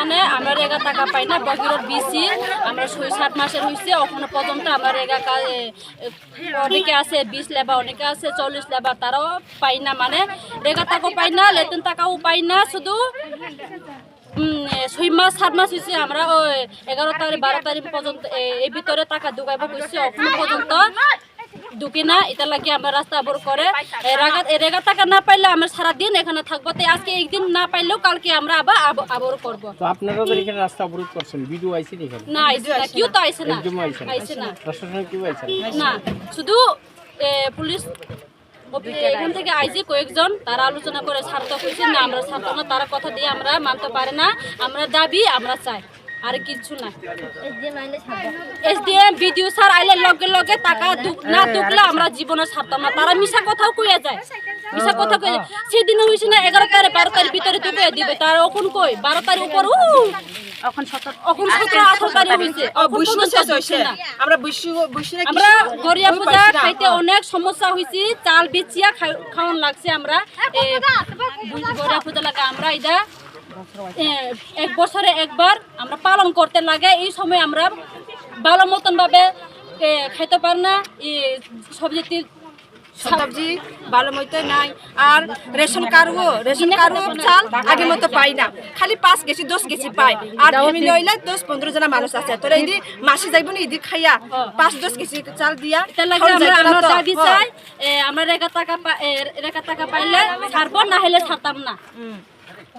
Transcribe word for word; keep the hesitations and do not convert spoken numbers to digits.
মানে আমরা রেগা টাকা পাই না, বগিরর বিসি আমরা ছয় সাত মাসের হইছে, অখনো পর্যন্ত আমরা রেগা কা-, এ, এ, অনেকে আছে বিশ লেবার, অনেকে আছে চল্লিশ লেবার, তারাও পাই না। মানে রেগা টাকাও পাই না, লেতন টাকাও পাই না, শুধু উম, এ, ছয় মাস সাত মাস হইছে, আমরা ওই এগারো তারিখ বারো তারিখ পর্যন্ত এ, এই ভিতরে টাকা ঢুকাইবো কইছে, অখনো পর্যন্ত ঢুকে না। এটা লাগে আমরা রাস্তা অবরোধ করে। এ, রেগা এ, রেগা টাকা না পাইলে আমরা সারা দিন এখানে থাকবো। তাই আজকে একদিন না পাইলেও কালকে আমরা আবার আব- অবরোধ করবো। তো আপনারা তো এখানে রাস্তা অবরোধ করছেন, বিডিও আইছেন এখানে? না, আইছে না, কেউ তো আইছে না। একজন আইছেন? আইছে না। প্রশাসনের কেউ আইছেন? না, শুধু এ, পুলিশ অফিস এখান থেকে আইছে কয়েকজন, তারা আলোচনা করে ছাড়তে কইছে না, আমরা ছাড়তাম না, তারা কথা দিয়ে আমরা মানতে পারে না। আমরা দাবি আমরা চাই, আর কিচ্ছু না। এসডিএম বিডিও স্যার আইলে লগে লগে টাকা ঢুক- না ঢুকলে আমরা জীবনে ছাড়তাম না। তারা মিছা কথাও কইয়া যায়, মিছা কথা কইয়া যায়। সেদিন হইছে না, এগারো তারিখ বারো তারিখ ভিতরে ঢুকিয়ে দিবে, তার অখন কই বারো তারিখ উপর উ এখন সতেরো অখন সতেরো আঠারো তারিখ হইছে, ও অখন বুঝ পর্যন্ত শেষ ঢুকছে হইছে। না। আমরা বুঝ বুঝ না আমরা গড়িয়া পূজা খাইতে অনেক সমস্যা হইছে, চাল বেচিয়া খাই- খাওয়ান লাগছে আমরা। এ, গড়িয়া পূজা লাগে আমরা এটা এ, এক বছরে একবার আমরা পালন করতে লাগে। এই সময় আমরা ভালো মতন ভাবে এ, খাইতে পার না। এই সবজি তিল- সবজি ভালো মতো নাই। আর রেশন কার্ডও রেশন কার্ডও চাল আগের মতো পাই না। খালি পাঁচ কেজি দশ কেজি পাই। আর ফ্যামিলি হইলে দশ পনেরো জন মানুষ আছে, তোরা ইদি মাসে যাইব না, ইদি খাইয়া পাঁচ দশ কেজি চাল দিয়া এটা লাগে খাওয়া আমরা যাইতো না আমরা তো। দাবি হ্যাঁ। চাই। এ, আমরা রেগা টাকা পা- এ, রেগা টাকা পাইলে ছাড়বো, না হলে ছাড়তাম না।